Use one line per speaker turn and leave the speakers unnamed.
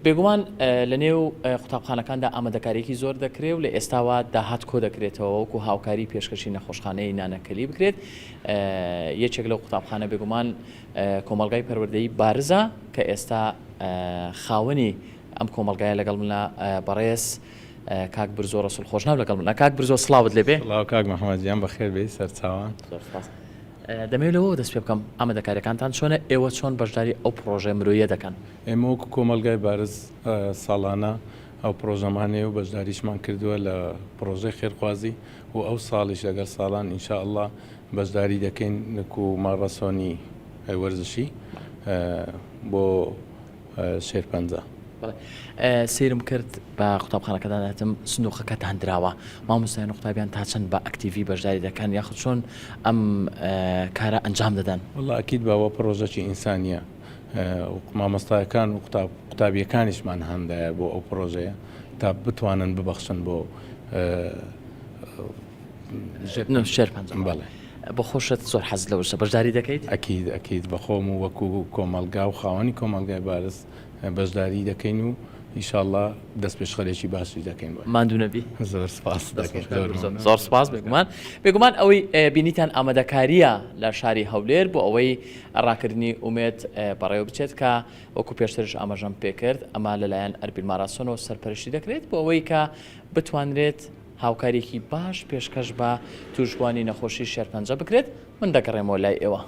بێگومان لە نێو قوتابخانەکاندا ئامادەکارییەکی زۆر دەکرێت و لە ئێستاوە داهات کۆدەکرێتەوە وەکو هاوکاری پێشکەشی نەخۆشخانەی نانەکەلی بکرێت. یەکێک لەو قوتابخانە بێگومان کۆمەڵگای پەروەردەیی بارزە کە ئێستا خاوەنی ئەم کۆمەڵگایە لەگەڵ منە بەڕێز کاک برزۆ ڕەسوڵ خۆشناو لەگەڵ منە. کاک برزۆ سڵاوت لێبێ.
سڵاو کاک محمد گیان بەخێر بێی سەرچاوان.
زۆر سپاس. دەمەوێت لەوەوە دەست پێ بکەم ئامادەکاریەکانتان چۆنە ئێوە چۆن بەشداری ئەو پڕۆژە مرۆییە دەکەن؟
ئێمە وەکو کۆمەڵگای بارز ساڵانە ئەو پڕۆژەمان هەیە و بەشداریشمان کردووە لە پڕۆژەی خێرخوازی و ئەو ساڵیش لەگەڵ ساڵان ان شاء اللە بەشداری دەکەین وەکو ماڕاسۆنی وەرزشی بۆ شێرپەنجە.
بەڵێ سەیرم کرد بە قوتابخانەکەدا هاتم سندوقەکەتان دراوە مامۆستایان و قوتابیان تا چەند بە ئەکتیڤی بەشداری دەکەن یاخود چۆن ئەم کارە ئەنجام دەدەن؟
وەڵا ئەکید باوە پڕۆژەکی ئینسانیە مامۆستایەکان و قوتابیەکانیشمان هاندایە بۆ ئەو پڕۆژەیە تا بتوانن ببەخشن بۆ
شێرپەنجە.
بەڵێ.
بۆ خۆشت زۆر حەزت لە وەرزشە بەشداری دەکەیت؟
ئەکید ئەکید بەخۆم و وەکو کۆمەڵگا و خاوەنی کۆمەڵگای بارز بەشداری دەکەین و ئیشاڵڵا دەستپێشخەرێکی باشیش دەکەین بۆ.
ماندوو نەبی.
زۆر سپاس دەکەین. زۆر مەمنون.
زۆر سپاس بێگومان بێگومان ئەوەی بینیتان ئامادەکارییە لە شاری هەولێر بۆ ئەوەی ڕاکردنی ئومێد بەڕێوە بچێت کە وەکو پێشترش ئاماژەم پێکرد ئەمە لەلایەن ئەربیل ماراسۆنەوە سەرپەرشتی دەکرێت بۆ ئەوەی کە بتوانرێت هاوکاریەکی باش پێشکەش بە توشبوانی نەخۆشی شێرپەنجە بکرێت من دەگەڕێمەوە لای ئێوە.